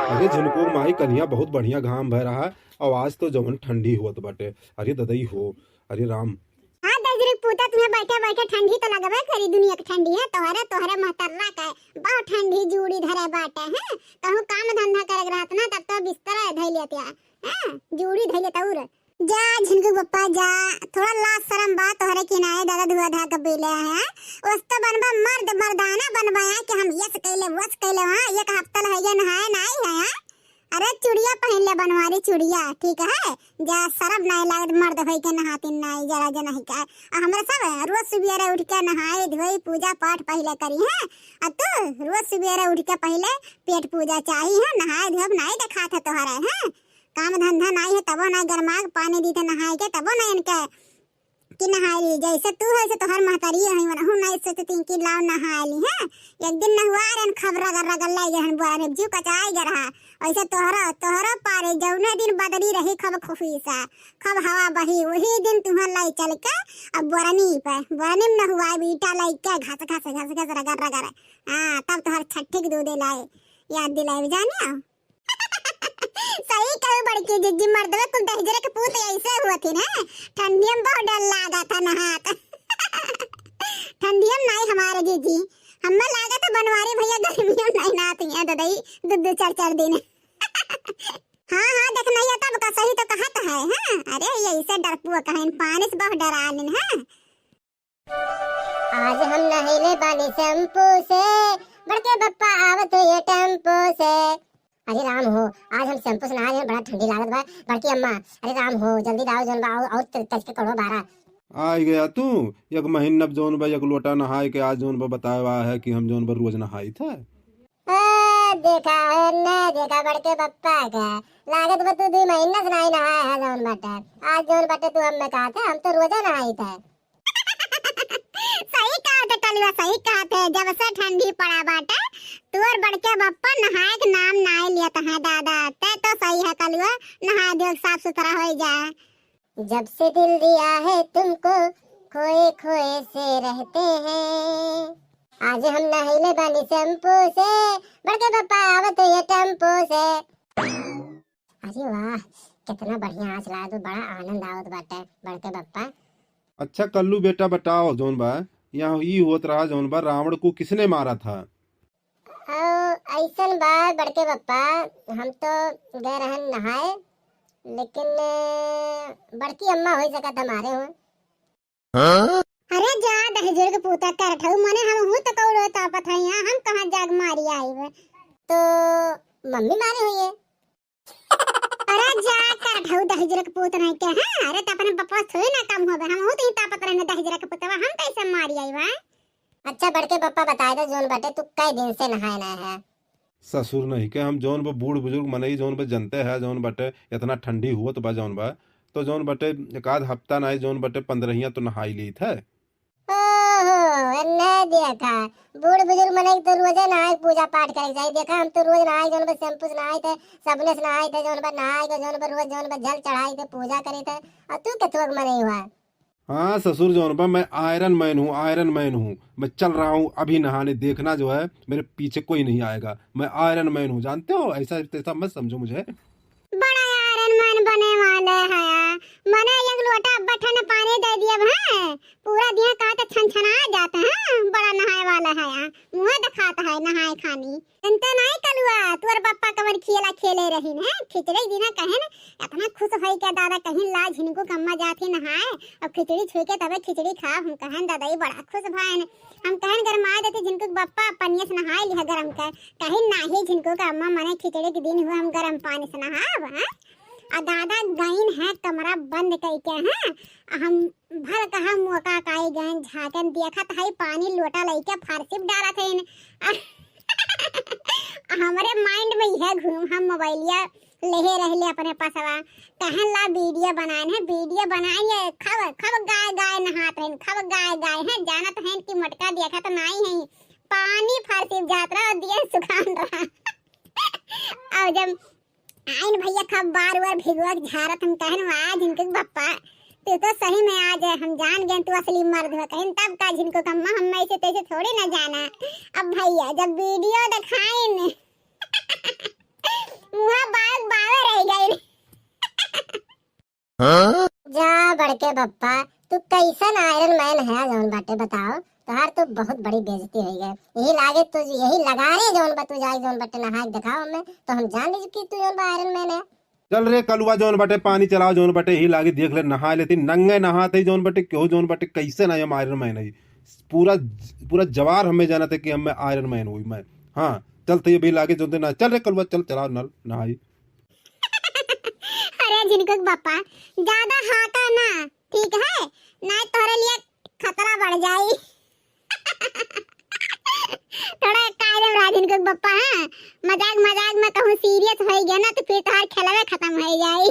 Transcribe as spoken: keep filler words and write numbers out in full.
अरे झिनकू माई, कनिया बहुत बढ़िया घाम भय रहा है, और आज तो जवन ठंडी होत बाटे। अरे ददई हो, अरे राम। हाँ दहिजरे के पूता, तुम्हें बैठे बैठे ठंडी तो लगबे करी, दुनिया के ठंडी है, तोहरे तोहरे महतर्रा का बहुत ठंडी जूड़ी धरे बाटे हैं। कहूँ काम धंधा करे के रहत ना, तब तो बिस्तर धइ लेते हैं, जूड़ी धइ लेते उर। जा झिनकू बप्पा जा, थोड़ा लाज शरम बा तोहरे किनारे दादा धुआ धा के पीले हैं। ओस तो बनबा मर्द मर्दाना बनबा है कि हम यस कैले वस कैले वहाँ एक हफ्ता लहैया नहाए नाई है, हैं? अरे चुड़िया पहन ले बनवारी चुड़िया, ठीक है? जा शरम नाई लागत मर्द होई के नहाती नाई जरा जनाही का। आ हमरा सब है, रोज सुबेरे उठ के नहाई धोई पूजा पाठ पहले करी है। आ तू रोज सुबेरे उठ के पहले पेट पूजा चाही है, नहाए धोब नाई देखात है तोहरे हैं। काम धंधा नाई है तबो नाई गरमाग पानी दीते नहाए के तबो नाई इनके कि नहाए ली। जैसे तू है से तोहर महतारी है वनहु नाई सोचती कि लाओ नहाए ली है। एक दिन नहुआ रहन खब रगड़ रगड़ लाई जहन बुआ ने जीव कचाई गे रहा। ऐसे तोहरा तोहरा पारे जौने दिन बदली रही खब खुफीसा खब हवा बही वही दिन तुम्हें लाई चल के अब बोरनी पे बोरनी में नहुआ ईटा लाई के घस घस घस घस रगड़ रगड़। हाँ तब तोहर छठी के दूधे लाए याद दिलाए जानिया। सही कहू बड़की जिज्जी, मर्दवे कुल दहिजरे के पूत ऐसे हुआ थी ना, ठंडियम बहुत डर लागा था नहात। ठंडियम नाई हमारे जिज्जी, हमें लागा था बनवारी भैया गर्मियम नाई नहाती हैं ददई दो दो चार चार दिन। हाँ हाँ देख नहीं है तब का सही तो कहत है। हाँ अरे ये ऐसे डरपुआ कहें पानी से बहुत डरा लेन है। आज हम नहैले बानी शैम्पू से, बड़के बप्पा आवत हुए टेम्पो से। अरे राम हो, आज हम शैम्पू से नहाए हैं, बड़ा ठंडी लागत बा। बड़की अम्मा, अरे राम हो, जल्दी लाओ जौन बा, और, और त-, तज के करो बारा। आई गया तू, एक महीना जौन बा, एक लोटा नहाए के आज जौन बा बताए हुआ है कि हम जौन बा रोज नहाई था। आ, देखा है ना, देखा बड़के बप्पा का, लागत बा तू दो महीना से नाई नहाए है जौन बाटे। आज जौन बाटे तू हमें कहा था, हम तो रोजा नहाई था। सही कहा थे कलुआ, सही कहा थे। जब से ठंडी पड़ा बाटे, तोर बड़के बप्पा नहाए के नाम नाय लियत है दादा। ते तो सही है कलुआ, नहाए दियो, साफ सुथरा हो जाए। जब से दिल दिया है तुमको, खोए खोए से रहते हैं। आज हम नहैले बानी शैम्पू से, बड़के बप्पा आवत हुए टेम्पो से। अरे वाह, कितना बढ़िया आज लागत बा, बड़ा आनंद आवत बाटे बड़के बप्पा। अच्छा कल्लू बेटा बताओ जौन बा, यहाँ ई होत रहा जौन बा रावण को किसने मारा था? ओ, ऐसन बा बड़के बप्पा, हम तो गए रहन नहाए, लेकिन, अ, बड़की अम्मा हो सकत हमारे हो। हाँ? अरे जा दहिजर के पूता करठऊ, मने हमहू तो कौड़ो तापत है यहाँ, हम कहाँ जाग मारी आइब। तो मम्मी मारे हुई है। अरे जा करठऊ दहिजर के पूत नहीं के, हाँ? अरे तो अपने बपवा थोड़ी ना कम होबे, हमहू तो ही तापत रहने दहिजर के पुतवा, हम कैसे मारी आइब, हाँ? अच्छा बड़के पप्पा बताए दे जौन बाटे तू कई दिन से नहाए ना है। ससुर नहीं के हम जौन बा बूढ़ बुजुर्ग मनई जौन बा जनते है जौन बाटे इतना ठंडी हुअत बा जौन बा तो जौन बाटे एक आध हफ्ता नाई जौन बाटे पंद्रहिया तो नहाई लीत है। ओहो, एन्ने देखा, बूढ़ बुजुर्ग मनई तो रोजे नहाए पूजा पाठ करे के चाही। देखा हम तो रोज नहाए जौन बा शैम्पू से नहाए थे, साबुने से नहाए थे जौन बा नहाए के जौन बा रोज जौन बा जल चढ़ाए थे पूजा करे थे। और तू केथुआ के मनई हुआ? हाँ ससुर जौन बा मैं आयरन मैन हूँ, आयरन मैन हूँ। मैं चल रहा हूँ अभी नहाने, देखना जो है मेरे पीछे कोई नहीं आएगा। मैं आयरन मैन हूँ, जानते हो? ऐसा तैसा मत समझो मुझे। बड़ा आयरन मैन बने वाले है, मने एक लोटा बठन पानी दे दिया है, पूरा दिया का तो छनछना जाते हैं। बड़ा नहाए वाला है, मुँह दिखाता है नहाए खानी। जनते नाई कलुआ, तोर पप्पा कवन खेला खेले रहिन है, खिचड़ी दिना कहन, इतना खुश होई के दादा कहिन ला झिनकू के अम्मा जात ही नहाए, अब खिचड़ी छुई के तबे खिचड़ी खाब। हम कहन दादा ई बड़ा खुश भाइन, हम कहन गरमाए देती झिनकू के पप्पा पनिया से नहाए लिहा गरम के, कहिन नाही झिनकू के अम्मा मने खिचड़ी के दिन हुआ हम गरम पानी से नहाब, हैं? आ दादा गइन है कमरा बंद कई के, हैं? आ हम भल कहा मुका काई गहन झाकन देखत हई पानी लोटा लइके फरसी पे डालत हईन। हमरे mind में इहे घूम हम मोबाइलिया लेहे रहले अपने पसवा। कहन ला video बनाएन है, video बनाएन है, खब, खब गाय गाय नहात रहन, खब गाय गाय है, जानत हैं कि मोटका देखत नाई है, पानी फरसी पे जात रहा और दिया सुखान रहा। और जब आइन भैया खब बार बार भिगुआ के झारत हम कहन, "वाह झिनकू के पप्पा, तू तो सही में आज हम जान गए तू असली मर्द हो।" कहन, "तब का झिनकू के अम्मा, हम ऐसे तैसे थोड़ी ना जाना।" अब भैया जब video दिखाइन, के बप्पा, तू कैसन आयरन मैन है जौन बाटे बताओ? तोहार तो बहुत बड़ी बेइज्जती होइ गए। यही लागे तू, यही लगारे जौन बा तू जाए जौन बाटे नहाए के देखाओ हमें, तो हम जान ली कि तू जौन बा आयरन मैन है। चल रे कलुआ, जौन बाटे पानी चलाओ, जौन बाटे यही लागे देख ले, नहाए लेती, नंगे नहाते ही जौन बाटे केहू जौन बाटे कैसे ना हम आयरन मैन है। पूरा, पूरा जवार हमें जानत है कि हमें आयरन मैन हुई मैं। हाँ, चल तो ये भी लागे जौन दे ना, चल रे कलुआ, चल चलाओ नल नहाई। अरे झिनकुक बप्पा, ज्यादा हाँका ना, ठीक है? नहीं तोहरे लिए खतरा बढ़ जाई। थोड़ा कायदे में रहा झिनकुक बप्पा, हाँ? मजाक मजाक में कहूँ सीरियस होइ गया ना तो फिर तोहार खेलवे खत्म होइ जाई।